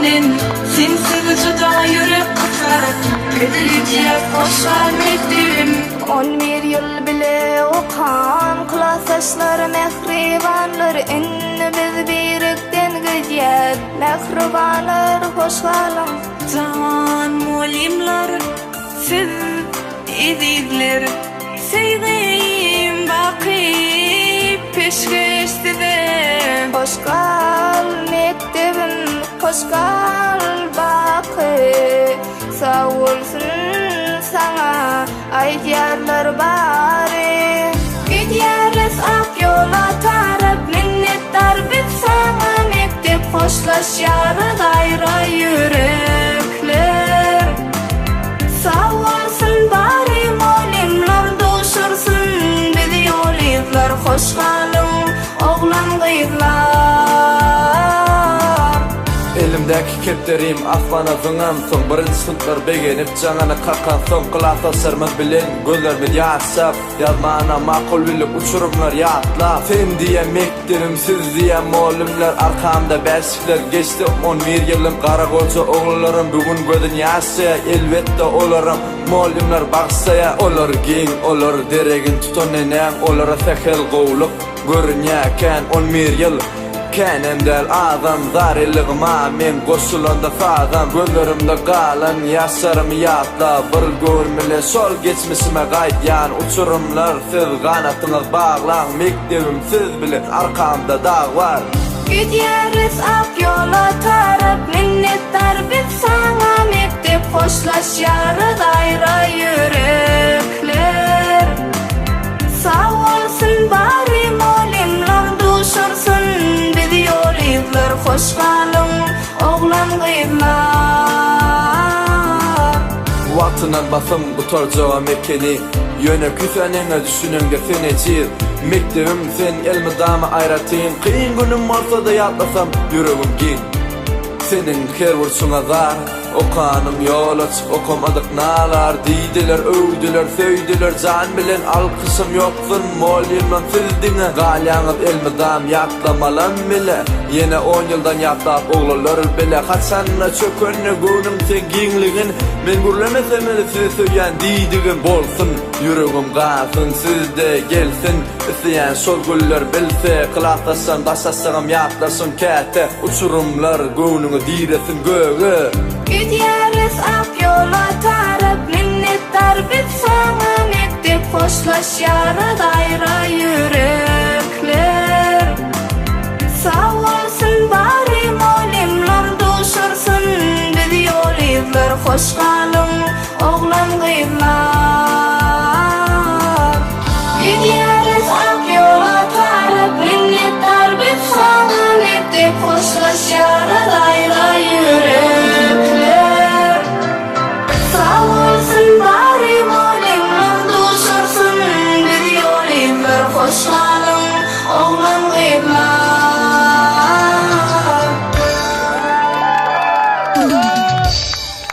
menden, Sensiz juda ýürek gysar, Edil gidýäs hoş gal mekdebim. On bir ýyl bile okan klasdaşlar mähribanlar indi biz birikden gidýäs mähribanlar hoş galyň. Jan mugallymlar siz ezizler söýgim baky peşgeş size. Hoş gal mekdebim hoş gal baky sag bolsun saňa Aýdýarlar bary. Gidýäris ak ýola tarap Minnetdar biz saňa mekdep Hoşlaşýarys aýra ýürekler. Sag bolsun bary mugallymlar Duşursyn bizi ýol yzlar Hoş galyň oglan gyzlar. Elimdäki kepderim asmana zyňansoň Birinji synplar begenip jaňyny kakansoň Klasdaşlarymyz bilen gözlerimiz ýaşap Ýazmana makul bildik uçurymlar ýatlap Sen diýen mekdebim siz diýen mollymlar Arkamda bäşikler geçdi on bir ýylym Garagolja oglanlaram bu gün gözün ýaşaýa Elbetde olaram mollymlar bagyşlaýa Olar giň olar deregin tutan neneň Olara sähel gowluk görünýä kän on bir ýyl Känem däl azam zarylygyma meň goşulanda sazam Gözlerimde galan ýaşlarymy ýatlap bir göwün bile şol geçmişime gaýdýan Uçurymlar siz ganatyňyz baglaň mekdebim siz bilen arkamda dag bar. Gidýäris ak ýola tarap minnetdar biz saňa mekdep hoşlaşýarys aýra ýürekler. Sag bolsun bary molymlar duşursyn bizi ýol yzlar hoş galyň oglan gyzlar. Wagtyndan basym gutarjagam ekeni Ýöne küsäniňe düşüneňde sen ejiz Mekdebim sen elmydama aýratyn Kyn günüm bolsada ýatlasam ýüregim giň Seniň her burçuňa zar Okanym ýol açyk okamadyk nalar Diýdiler öwdüler söýdüler jan bilen Alkyşym ýoksun molymam siz diňe Galýaňyz elmydam ýatlamalam bile Ýene on ýyldan ýatlap oglanlar bile Haçanda çökende göwnüm seň giňligin Men gürlemesem ele sizi söýýän diýdigim Bolsun ýüregim gansyn sizde gelsin Isleýän şol güller bilse Klasdaşdan daşlaşsagam ýatlaşyň käte Uçurymlar göwnüňi diresin göge. Gidýäris ak ýola tarap minnetdar biz saňa mekdep hoşlaşýarys aýra ýürekler. Sag bolsun bary molymlar duşursyn bizi ýol yzlar hoş galyň oglan gyzlar. Gidýäris ak ýola tarap minnetdar biz saňa mekdep hoşlaşýarys aýra ýürekler. Sag bolsun bary molymlar duşursyn bizi ýol yzlar hoş galyň.